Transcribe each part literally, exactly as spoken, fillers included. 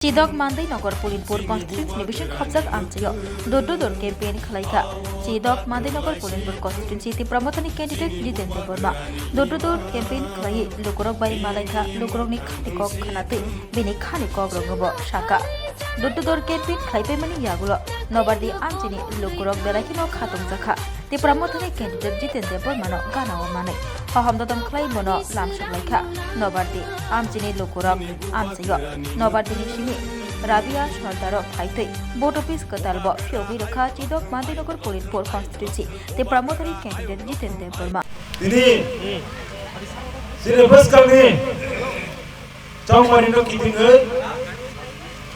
Chidok Mandai Nagar Pulinpur constituency ni bising khopjak amchaio door to door campaign khlaikha. Chidok Mandai Nagar Pulinpur constituency Tipra Mothani candidate Jiten Debbarma door to door campaign khlaiwi lukurok bai malaikha, lukurokni khani kok khanatwi bini khani kokrokno bo sakha. Door to door campaign khlaipaimani yagulo Nobardi amchini lukurok belai kheno khatungjakha. Tipra Mothani candidate Jiten Debbarmano gana o manwi hohom dodom khlai bono lamsok laikha. Nobardi amchini lukurok amchaio Nobardini simi Rabia Sordaro phaitwi vote office kwtal bo phiyogwi rwkha Chidok Mandai Nagar Pulinpur constituency Tipra Mothani candidate Jiten Debbarma. Tini chini bwskangni Chongmari no kitingwi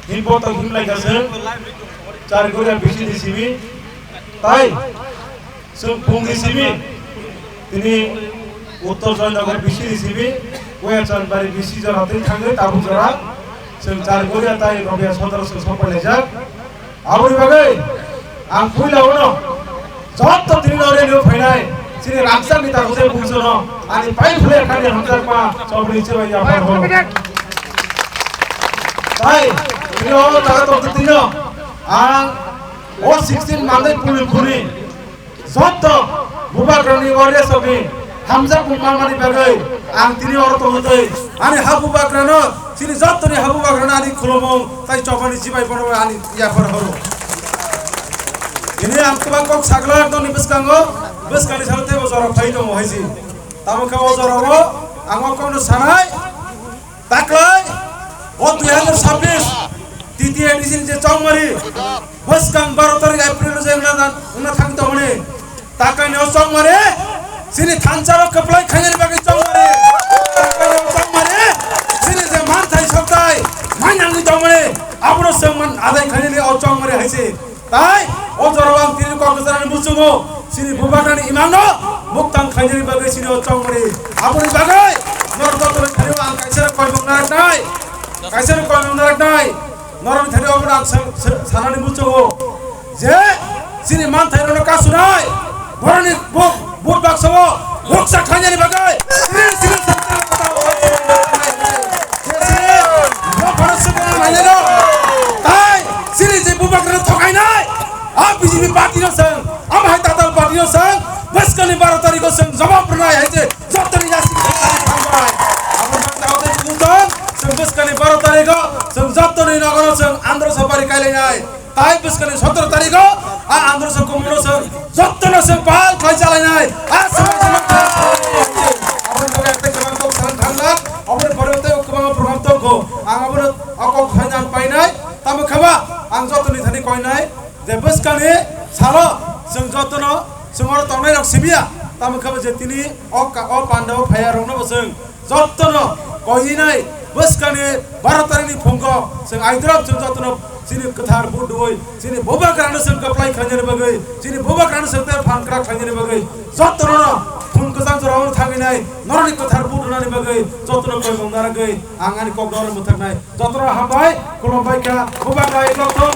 himpo tong himlai kaseng char goria bisi di simi tai sung pung di simi tini uttor joynagar bisi di simi koya chanbari bisi jora twi thangwi tabuk jora sung char goria tai Rabia Sordaro sung sopai laijak. Aboni bagwi ang puila uno joto tini no rally o phainai chini rangchakni takhuk je bungsono ani pai phule khani hamjakma chobri chibai yaphar ho. Tai tini o jaga tongtwtwino ang o sixteen Mandai Pulinpurni joto bubagrani o resokni hamjakmung manmani bagwi ang tini oro tongwi twi ani ha bubagrano chini jotoni ha bubagrano ani khulumung tai chobani chibai bono ani yaphar horo. Tini ang kwbang kok sagla noni bwskango bwskangni salo teibo jora phai tongo haisi. Tamo khe o jorao ang o kokno sanai. Taklai o dui hazar sabbish T T A D C ni je chongmari bwskang baro tarik April je wngna wngna thang tongmani taklai ni o chongmari chini thansa o kwplai khainani bagwi chongmari taklai ni o chongmari chini je manthai soktai mainangwi tongmani abono chwng man adai khainani o chongmari haise. Tai o jorao ang tini kok bwcharani muchungo chini bubagrani imangno muktang khainani bagwi chini o chongmari. Aboni bagwi norok joto thani ang kaisa koimung naraknai, kaisa koimung naraknai. Norok thani obo ang sa-, sa-, sanani muchungo je chini manthai rokno kasunai boroni bo Vote baksa o roksa khainani bagwi sri sri sri sri kota o sri sri sri sri no phano sri kota nainai no tai sri je bubagrano thokainai a B J P party no sang ama hai tatal party no sang bwskangni baro tarikh o sang jawab rwnai hai je jotoni yasi thangbai abo tawte bujang sang bwskangni baro tarikh o sang jotoni nogoro sang andro sapari kailainai. Tai bwskangni sotoro tarikh o a andro se kumno se jottono se pal khlai chalainai a samajino aboni pore ekta kwbang kok salang thangna aboni pore tei kwbangma program tongkho ang abono o kok khaina ang painai tamo khaba ang jottoni thani koinai je bwskangni salo chwng jottono chwng oro tongnai rok sibiya tamo khaba je tini o ka o pandao phaiya rokno bo chwng Jottono koinai bwskangni baro tarikni phungo chwng aidrop chwng jottono chini kwthar vote rwui chini bubagrano chwng kwplai khainani bagwi chini bubagrano chwng tei phan kwrak khainani bagwi jottono phung kwchang jorao thanginai norokni kwthar vote rwnani bagwi jottono koimung narwgwi ang ani kok norok mwthaknai jottono hambai khulumbai kha bubagra ai jotto.